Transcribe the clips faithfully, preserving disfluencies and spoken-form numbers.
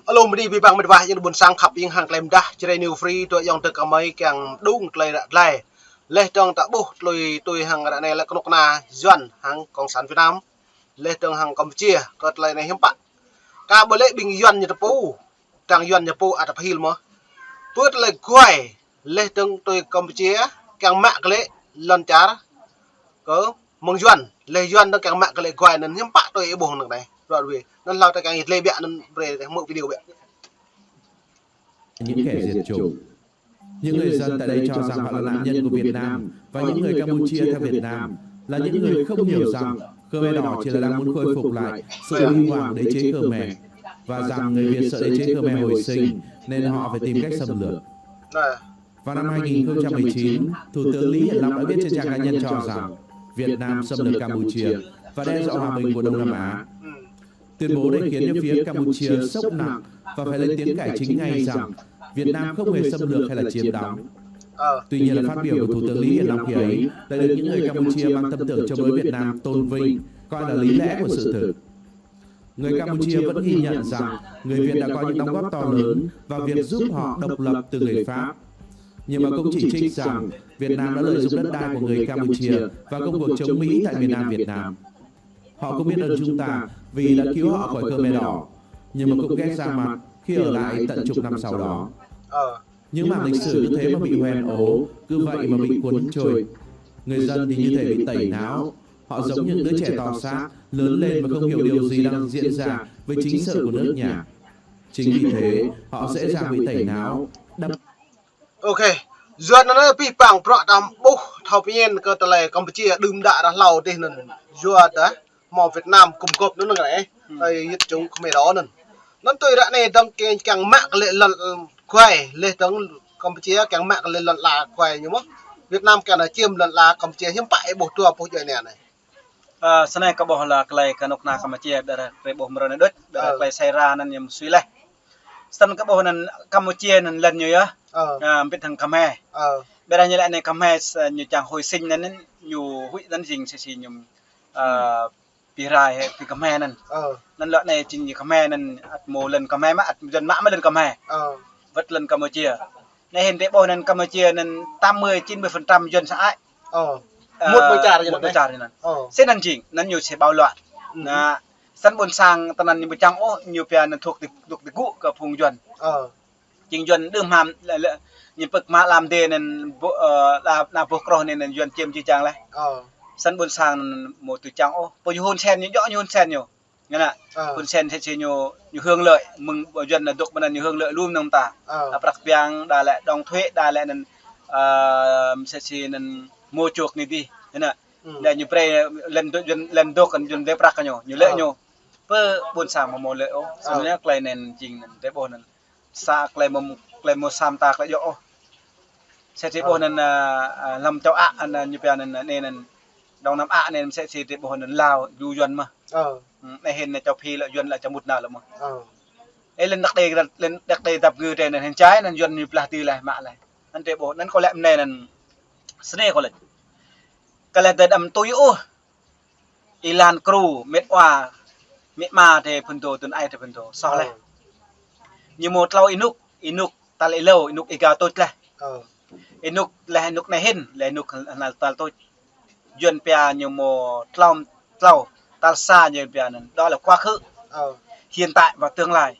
Alo, mơ̆ng anai abih bang met wa, ayŏng adơi ƀuôn sang khăp, ayŏng hăng tơlơi mơdah, Jrai New Free, tui ayŏng tơ kơmơi kiăng mơđung tơlơi ră glai. Laih dơ̆ng ta ƀuh tơlơi tui hăng ră anai lĕ kơnuk kơna Yuan hăng Cộng sản Việt Nam. Laih dơ̆ng hăng Campuchia, kơ tơlơi anai hiư̆m pă. Kơ ƀơi lĕ ƀing Yuan ñu tơpŭ, tơdang Yuan ñu pŭ ăt ta pơhil mơ̆n. Pơ tơlơi guai, laih dơ̆ng tui Campuchia, kiăng mă kơ lĕ lŏn čar kơ mơ̆ng Yuan, laih Yuan dơ̆ng kiăng mă kơ lĕ guai anŭn hiư̆m pă tui ih ƀuh anŭn anai. Ră ruai. Anŭn hlâo ta kiăng ih tơlơi biă anŭn brơi mơ̆ng video biă. Những kẻ diệt chủng. Những người dân tại đây cho rằng họ là nạn nhân của Việt Nam và những người Campuchia theo Việt Nam là những người không hiểu rằng Khmer Đỏ chỉ là đang muốn khôi phục lại sự huy hoàng đế chế Khmer và rằng người Việt sợ đế chế Khmer hồi sinh nên họ phải tìm cách xâm lược. Vào năm hai nghìn không trăm mười chín, Thủ tướng Lý Hiển Long đã viết trên trang cá nhân cho rằng Việt Nam xâm lược Campuchia và đe dọa hòa bình của Đông Nam Á. Tuyên bố này khiến cho phía Campuchia sốc nặng và phải lên tiếng cải chính ngay rằng Việt Nam không hề xâm lược hay là chiếm đóng. Tuy nhiên, là phát biểu của Thủ tướng Lý Hiển Long khi ấy đã được những người Campuchia mang tâm tưởng chống đối Việt Nam tôn vinh, coi là lý lẽ của sự thực. Người Campuchia vẫn ghi nhận rằng người Việt đã có những đóng góp to lớn vào việc giúp họ độc lập từ người Pháp. Nhưng mà cũng chỉ trích rằng Việt Nam đã lợi dụng đất đai của người Campuchia và công cuộc chống Mỹ tại miền Nam Việt Nam. Họ cũng biết ơn chúng ta vì đã cứu họ khỏi Khmer Đỏ, nhưng mà cũng ghét ra mặt khi ở lại tận chục năm sau đó. Những mảng lịch sử cứ thế mà bị hoen ố, cứ vậy mà bị cuốn trôi. Người dân thì như thể bị tẩy não. Họ giống những đứa trẻ to xác, lớn lên mà không hiểu điều gì đang diễn ra với chính sự của nước nhà. Chính vì thế, họ dễ dàng bị tẩy não, đắp Ok. Yua anŭn abih bang prăk tam ƀuh thâo pơñen kơ tơlơi Campuchia đưm đă ră hlâo dih anŭn. Yua dah mơ̆ Việt Nam kŭm gŏp anŭn ngă ih. Tơlơi yit chung Khmer Đỏ anŭn. Anŭn tui ră anai dơ̆ng kiăng mă kơ lĕ lŏn guai, laih dơ̆ng Campuchia kiăng mă kơ lĕ lŏn ala guai ñu mơ̆n. Việt Nam kiăng nao chiếm lŏn ala Campuchia hiư̆m pă ih ƀuh dua boh djuai ania anai. Ơ, snei kơ ƀuh lĕ tơlơi kơnuk kơna Campuchia, ƀiădah tơlơi ƀuh mơ̆ng ră anai đôč, ƀiădah tơlơi sai ra anŭn ñu mơ̆ sui laih. Snăn kơ ƀuh anŭn Campuchia anŭn lŏn ñu yơh. Ơ, mbĭt hăng Khmer. Ƀiădah ñu lĕ anai Khmer s-, ñu čang hồi sinh anŭn ñu huĭ anŭn jing sĭ sĭ ñu, ơ, pi rai hĕ pi Khmer anŭn. Anŭn lŏn anai jing ñu Khmer anŭn ăt mơ̆ lŏn Khmer mơ̆ ăt Yuan mă mơ̆ lŏn Khmer. Wơ̆t lŏn Campuchia. Anai hĭn tơlơi ƀuh anŭn Campuchia anŭn tám mươi, chín mươi phần trăm Yuan sơăi. Ơ, mŭt ƀơi čar ñu anŭn. Sĭ anŭn jing, anŭn ñu sĭ ƀâo luă. Anŭn, snăn ƀuôn sang tơnăn ñu ƀu čang ôh, ñu pia anŭn thuộc tơ-, thuộc tơ gŭ kơ phung Yuan. Jing Yuan đưm ham, lĕ, lĕ, ñu pơ̆k mă lam dê anŭn ƀu-, ơ, la, la boh kroh anai anŭn Yuan čiêm či čang laih. Snăn ƀuôn sang anŭn mơ̆ tŭ čang ôh. Pô ñu Hun Sen ñu, djŏ ñu Hun Sen ñu. Ngă anŭn. Hun Sen sĭ sĭ ñu, ñu hưởng lợi, mơ̆ng Yuan anŭn dŏ ƀơi anŭn ñu hưởng lợi lu mơnơ̆ng ta. Ơ, prăk biang, đa lĕ đóng thuế, đa lĕ anŭn, ơ, sĭ sĭ anŭn mơ̆ chuộc anai dih. Ngă anŭn. Đa ñu brơi lŏn dŏ, Yuan lŏn dŏ kơ Yuan brơi prăk kơ ñu, ñu lĕ ñu. Pơ ƀuôn sang mơ̆ mơ̆ lĕ ôh. Snăn tơlơi anŭn jing anŭn tơlơi ƀuh anŭn. Sa tơlơi mơ̆, tơlơi mơ̆ sa mta tơlơi djŏ ôh. Sĭ sĭ ƀuh anŭn, ơ, ơ, lăm châu Á anŭn ñu pia anŭn, anai anŭn Đông Nam Á anai sĭ sĭ tơlơi ƀuh anŭn Lao, lu Yuan mơ̆n. Anai hĭn anŭn châu Phi lĕ Yuan lĕ čang mŭt nao lĕ mơ̆n. Ơ, lŏn dăk đê, lŏn dăk đê dăp ngư tơlơi anŭn hĭn čai anŭn Yuan ñu plah tui laih mă laih. Anŭn tơlơi ƀuh, anŭn kâo lĕ mơ̆ng anai anŭn. Snei kâo lĕ. Kâo lĕ tơdăm tui ôh. Ih lăng kru, met wa, met ma tơlơi phŭn dô, tŭn ai tơlơi phŭn dô. Soh laih. Ñu mơ̆ tlâo ênuk, ênuk tal êlâo, ênuk êgao tuč laih. Ênuk laih ênuk anai hĭn, laih ênuk hơnăl tal tuč. Yuan pia ñu mơ̆ tlâo, tlâo, tal sa ñu pia anŭn, đó là quá khứ. Hiện tại và tương lai.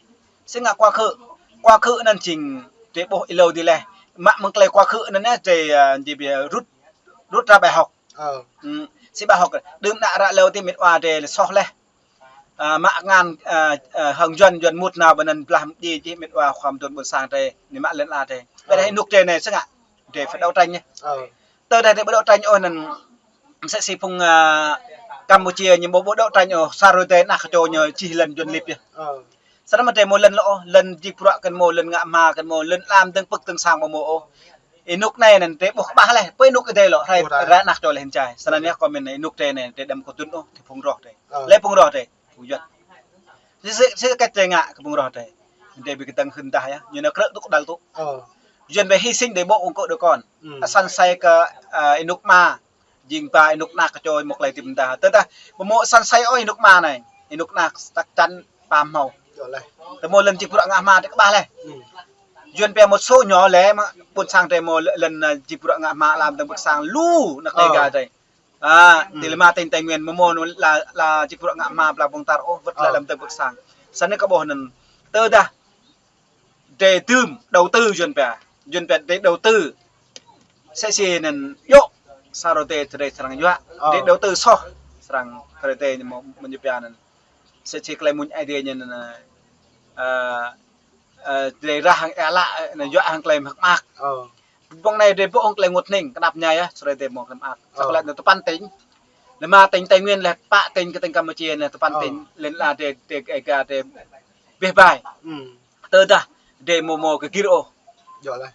Sĭ ngă quá khứ, quá khứ anŭn jing tơlơi ƀuh êlâo dih laih. Mă mơ̆ng tơlơi quá khứ anŭn yơh, tơlơi, ơ, jing pia rút, rút ra bài học. Sĭ bài học, đưm đă ră hlâo dih met wa tơlơi soh laih. Ơ, mă ngăn, ơ, ơ, hăng Yuan, Yuan mŭt nao ƀơi anŭn blah mơ̆ng dih, dih met wa khua mơduôn ƀuôn sang tơlơi, anai mă lŏn ala tơlơi. Ƀiădah ênuk tơlơi anai sĭ ngă, tơlơi phải đấu tranh yơh. Tơdah tơlơi ƀu đấu tranh ôh anŭn, sĭ sĭ phung, ơ, Campuchia ñu ƀu, ƀu đấu tranh ôh, sa hrơi tơdơi anăk kơčô ñu čih lŏn Yuan lip yơh. Snăn mơ̆ tơlơi mơ̆ lŏn lŏ ôh, lŏn jik bruă kăn mơ̆, lŏn ngă hma kăn mơ̆, lŏn ala mơ̆ng dơ̆ng pơ̆k dơ̆ng sang mơ̆ mơ̆ ôh. Ênuk anai anŭn tơlơi ƀuh kơƀah laih, pơ ênuk ih dê lŏ, hrơi, hrơi anăk čô laih hĭn čai. Snăn yơh kâo mĭn ênuk tơlơi anai, tơlơi đăm kơ tŭn ôh, tơlơi phung roh tơlơi. Laih phung roh tơlơi, phung Yuan. Sĭ, sĭ, sĭ kơ tơlơi ngă kơ phung roh tơlơi. Tơlơi ƀu kơdơ̆ng hưn dah yơh, ñu nao krư̆ tŭk đăl tŭ. Yuan ƀu hy sinh để bố con, để con. Ơ, săn asơi kơ, ơ, ênuk ama. Jing ba ênuk anăk kơčô mơ̆ tơlơi tĭp mơdah. Tơdah, ƀu mơ̆ săn asơi ôh ênuk ama anai. Ênuk anăk chắc chắn pam hmâo. Tơ mơ̆ lŏn či bruă ngă hma tơ kơƀah leh. Yuan pia một số nhỏ lẻ mơ̆ ƀôn sang tơ mơ̆ lŏn, ơ, či bruă ngă hma lăm tơ̆ng pơk sang lu năk Dega tơ. Tơ lăm tỉnh Tây Nguyên mơ̆ mơ̆ la, la či bruă ngă hma pla pơng tar ôh, wơ̆t lăm tơ̆ng pơk sang. Săn anai kơ ƀuh anŭn. Tơdah drei tơm đầu tư Yuan pia. Yuan pia drei đầu tư. Sĕ si anŭn yŏ sa rơdê drei srăng yua. Drei đầu tư soh srăng rơdê mơ̆, mơ̆ ñu pia anŭn. Sĕ si klei mŭn ai drei anŭn, ơ, ơ, drei rah hăng ea lă, anŭn yua hăng klei mơak mơak. Ƀơ̆ng anai drei ƀuh hăng klei ngot hning, kơnăp ñai yơh, srei drei mơ̆ klei mơak. Sa klei anŭn tơpăn tỉnh. Lăm tỉnh Tây Nguyên leh pă tỉnh kơ tỉnh Campuchia leh tơpăn tỉnh, lŏn la drei, drei, drei, drei beh bai. Tơdah drei mơ̆ mơ̆ kơ gir ôh.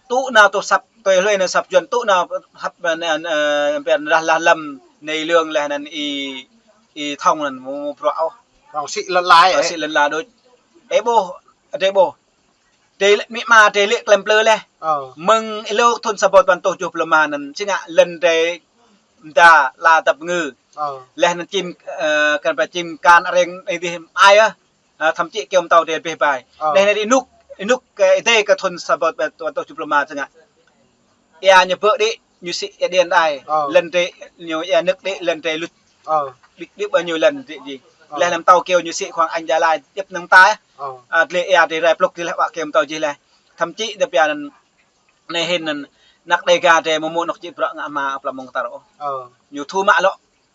Tŭ nao tŭ săp, tui hlơi nao săp Yuan tŭ nao hăp, ơ, ơ, ơ, pia rah lah lăm anai lương leh anŭn i, i thông anŭn mơ̆ mơ̆ bruă ôh. Rong sĭ lŏn lai, rong sĭ lŏn lai đôč. Ê ƀuh, drei ƀuh. Drei lĕ mĭ ma drei lĕ klem plư leh. Mơ̆ng êlâo thŭn sa rơbâo păn rơtuh tơjuh pluh rơma anŭn, si ngă lŏn drei mơda la dăp ngư. Leh anŭn čim, ơ, kăn pia čim kan areng anai dih ai yơh. Ơ, thậm chí kơyâo mơtâo drei beh bai. Leh anŭn ênuk, ênuk kơ êdei kơ thŭn sa rơbâo păn rơtuh tơjuh pluh rơma si ngă. Ia ñu bơ̆ đĭ, ñu sĭ ia điện đài. Lŏn drei ñu ia nơ̆k đĭ, lŏn drei luč. Đĭ, đĭ ƀơi ñu lŏn drei dih. Leh anŭn mơtâo kơyâo ñu sĭ Hoàng Anh Gia Lai, djŏp năng ta. Ơ, dlê ia drei rai plŭk dih leh, ƀă kơyâo mơtâo dih leh. Thậm chí dơ̆ pia anŭn, anai hĭn anŭn, năk Dega drei mơ̆ mơ̆ nŏk či bruă ngă hma pla mơng tar ôh. Ñu thu mă lŏ.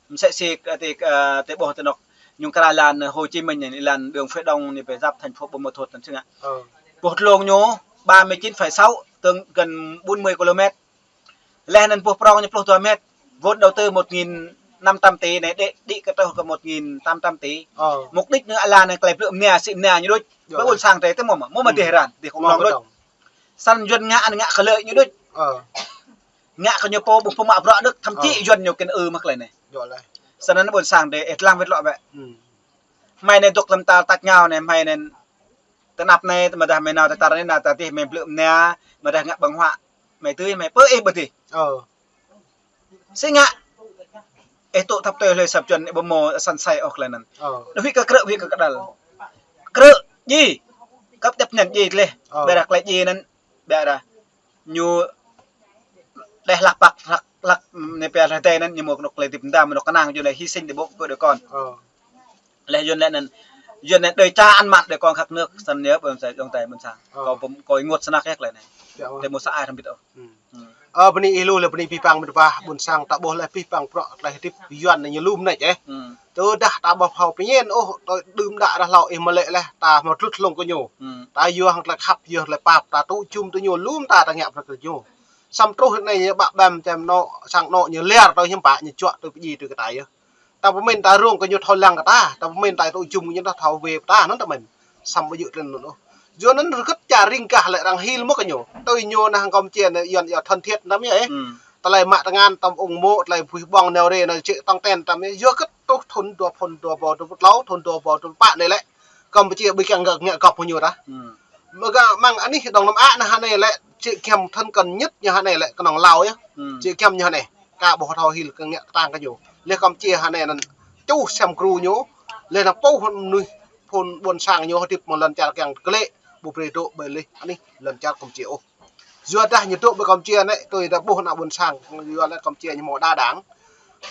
Msĕ si, ơ, tơ, ơ, tơ ƀuh tơ nŏk, ñu kra lan Hồ Chí Minh anai, lan đường Phía Đông anai, pơ giáp thành phố Buôn Ma Thuột anŭn si ngă. Ƀuh tlông ñu ba mươi chín phẩy sáu, tương gần bốn mươi ki-lô-mét. Leh anŭn ƀuh prong ñu pluh dua mét. Vốn đầu tư một nghìn năm trăm tỷ anai, đĭ, đĭ kơ truh kơ một nghìn tám trăm tỷ. Mục đích ñu ala anai klei blư̆ mnia, sĭ mnia ñu đôč. Ƀơi ƀôn sang drei tơ mơ̆ mơ̆, mơ̆ mơ̆ dêh ran, dêh kông lŏng đôč. Săn Yuan ngă anŭn ngă kơ lợi ñu đôč. Ngă kơ ñu pô ƀơ̆ng pơmă bruă đôč, thậm chí Yuan ñu kơnơ̆ng ư mơ̆ klei anai. Săn anŭn ƀôn sang drei, ê, tơlang wơ̆t lŏ bĕ. Hmei anai dŏ lăm tal tač ngao anai, hmei anai tơnap anai, mơdah hmei nao tơ tar anai, nao tar dih, hmei blư̆ mnia, mơdah ngă ƀơ̆ng huă, hmei tui, hmei pơ ih ƀơi dih. Si ngă. Ê tŭ thăp tui hlơi săp Yuan anai ƀu mơ̆ săn sai ôh klei anŭn. Đơ huĭ kơ krư̆, huĭ kơ kơđăl. Krư̆, djai. Kăp djăp anŭn djai leh. Ƀiădah klei djai anŭn, ƀiădah ñu đeh hlăk păk, hlăk, hlăk, anai pia hlăk tê anŭn, ñu mơ̆ kơnuk klei hơdip mơda, mơ̆ kơnang Yuan lĕ hy sinh để bảo vệ đứa con. Leh Yuan lĕ anŭn, Yuan lĕ đơi ča ăn mặn đơi con khăp nước, săn ñu ƀơi mơsai dŏng tai ƀôn sang. Kâo pơm-, kâo ênguôt snăk yơh klei anai. Drei mơ̆ sa ai hrăm bit ôh. Ơ, bơni ih lu lĕ bơni pih păng mĭt wa, ƀôn sang ta ƀuh leh pih păng bruă tơlơi hơdip Yuan anai ñu lum anai čeh. Tơdah ta ƀuh hơ̆ pơñen ôh, tơlơi đưm đă rah hlâo ih mơlĕ leh, ta hmâo tlut hlung kơ ñu. Ta yua hăng tơlơi khăp, yua tơlơi pap, ta tŭ jum tơ ñu, lum ta, ta ngă bruă kơ ñu. Săm truh anai ñu ƀă ƀăm čem anŏ, sang anŏ ñu liar tui hiư̆m pă, ñu čuă tui pơdjai tui kơ ta yơh. Ta pơmĭn ta rông kơ ñu thâo lăng kơ ta, ta pơmĭn ta tŭ jum kơ ñu ta thâo wê ta, anŭn ta mĭn. Săm ƀu djơ̆ tlen anŭn ôh. Yua anŭn rơgĕt čar ring gah lĕ arăng hil mơ̆ kơ ñu. Tui ñu nah hăng kâo mơčê anai Yuan yua thân thiện tăm yơh. Tơlơi mă tơngan tăm ung mô̆, tơlơi buih ƀơ̆ng nao rê nao čĕ tong ten tăm yơh. Yua kơ truh thŭn dua phŭn dua rơbâo dua pluh klâo, thŭn dua rơbâo dua pluh pă anai lĕ. Kâo mơčê ƀu kiăng ngă, ngă gŏp hăng ñu ta. Mơ̆ gah mơ̆ng anih Đông Nam Á nah hơnai lĕ, čĕ giăm thân cận nhất ñu hơnai lĕ, kơnơ̆ng Lao yơh. Čĕ giăm ñu hơnai. Ka ƀuh thâo hil kơ ngă kơtang kơ ñu. Leh kâo mơčê hơnai anŭn čuh sem gru ñu. Leh anŭn pô hơnŭn mơnuih phŭn ƀôn sang ñu hơdip mơ̆ng lŏn čar kiăng kơlĕ. Ƀu brơi dŏ ƀơi leh anih lŏn čar kâo mơčê ôh. Yua dah ñu dŏ ƀơi kâo mơčê anai, tui dah ƀuh ană ƀôn sang, yua lĕ kâo mơčê ñu hmâo đa đảng.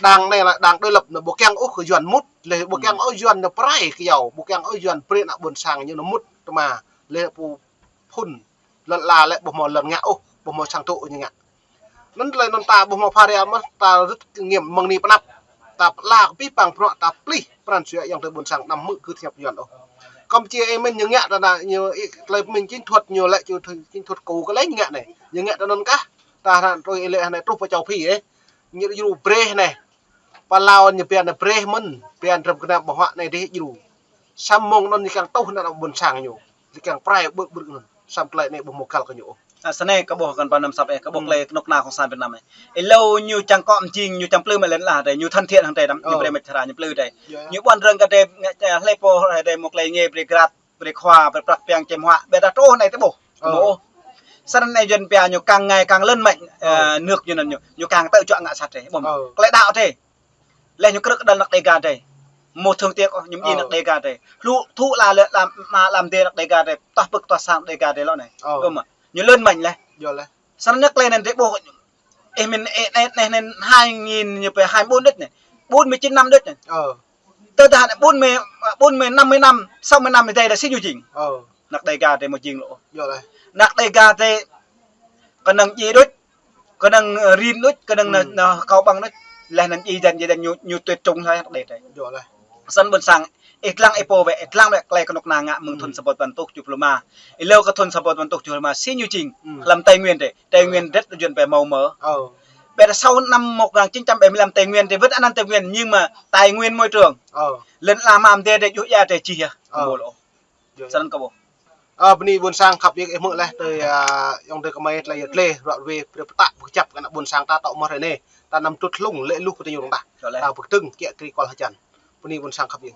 Đảng anai lĕ đảng đối lập anŭn ƀu kiăng ôh kơ Yuan mŭt, leh ƀu kiăng ôh Yuan anŭn prai kơ yâo, ƀu kiăng ôh Yuan brơi ană ƀôn sang ñu anŭn mŭt tơma, leh ƀu phŭn lŏn la lĕ ƀu hmâo lŏn ngă ôh, ƀu hmâo sang tŭ ñu ngă. Anŭn tơlơi anŭn ta ƀu hmâo pha ria mơ̆, ta rĭt kinh nghiệm mơ̆ng anai pơ anăp. Ta pơala kơ pih păng bruă, ta plih pran jua ayŏng adơi ƀôn sang anăm hmư̆ gưt hiăp Yuan ôh. Kâo mơčê ih mĭn ñu ngă ta anai, ñu ih tơlơi mĭn chiến thuật ñu lĕ chiến, chiến thuật cũ kơ lĕ ñu ngă anai. Ñu ngă ta anŭn kah, ta hơnăl tui ih lĕ hơnai truh pơ châu Phi ê. Ñu djru brơi anai. Pơ Lao ñu pia anai brơi mơ̆n, pia drăm kơnam ƀơ̆ng huă anai dih djru. Săm mơ̆ng anŭn ñu kiăng tuh ană ƀôn sang ñu. Ñu kiăng prai ƀơ̆ ƀơ̆ anŭn. Săm tơlơi anai ƀu hmâo găl kơ ñu ôh. Ơ, săn anai kâo ƀuh kăn pơ năm săp ê, kâo ƀuh klei kơnuk kơna kông san Việt Nam ê. Ih lu ñu čang kŏ mơjing, ñu čang plư mă lĕ lah drei, ñu thân thiện hăng drei đăm, ñu brơi mă čara ñu plư drei. Ñu ƀuăn rơ̆ng kơ drei, hlơi pô drei mơ̆ klei ngă brơi grat. Brơi khua, brơi prăk piăng čem huă, ƀiădah truh anai tơ ƀuh. Mơ̆ ôh. Săn anai Yuan pia ñu càng ngày càng lớn mạnh, ơ, nước ñu anŭn ñu, ñu kiăng tơ čuă ngă sat drei, ƀuh mơ̆. Klei đaŏ drei. Leh ñu krư̆ kơđăl anăk Dega drei. Mơ̆ thơ̆ng tiăk ôh, ñu mơñi anăk Dega tơ. Lu thŭ la lĕ, la, mă la mơdê anăk Dega tơ. Tuah pơ̆k tuah sang Dega tơ lŏ anai. Ơ. Gơ̆ mơ̆. Ñu lơn măñ lĕ. Yơh lĕ. Săn anăk klei anŭn tơ ƀuh. Ih mĭn, ih, anai, anai, anai, hai nghìn ñu pơ hai ƀôn đôč anai. Ƀôn mơ̆ chín năm đôč anai. Ơ. Tơdah anai ƀôn mơ̆, ƀôn mơ̆ năm mươi năm, sáu mươi năm mơ̆ dai đa si ñu jing. Ơ. Anăk Dega tơ mơ̆ jing lŏ. Yơh lĕ. Anăk Dega tơ kơnơ̆ng ji đôč, kơnơ̆ng, ơ, rin đôč, kơnơ̆ng na, hmm, na kâo ƀăng đôč. Leh anŭn ji dân, ji dân ñu, ñu tuyệt chủng leh anăk Dega tơ. Yơh lĕ. Săn ƀôn sang, ih lăng ih pô wĕ, ih lăng wĕ klei kơnuk kơna ngă mơ̆ng, hmm, thŭn sa ƀôn păn tuh tơjuh pluh rơma. Ih lăng kơ thŭn sa ƀôn păn tuh tơjuh pluh rơma, si ñu jing. Hmm. Hlăm Tây Nguyên tơ, Tây Nguyên đĕt dŏ jun pơ mâo mơ̆. Ơ. Ƀĕ đa sau năm một ngàn chín trăm bảy mươi lăm Tây Nguyên tơ, wơ̆t anăn Tây Nguyên, nhưng mà tài nguyên môi trường. Ơ. Lŏn ala mă mơdê tơ, juh ia tơ jih yơh. Ơ. Mơ̆ lŏ. Yơh, yơh. Săn kơ ƀuh. Ơ, bơni ƀôn sang khăp yơh ih hmư̆ leh tơ, ơ, ayŏng adơi gơmơi tơlơi yơh tơlơi, ruă ruê, brơi pơtă pơkơjăp kơ ană ƀôn sang ta tŏ mơ̆ ră anai. Ta năm tŭt hlung lĕ luh kơ tơñu rŏng tah. Yơh lĕ. Ta pơkơdơ̆ng kiă kri kual hơjăn. Bơni ƀôn sang khăp yơh.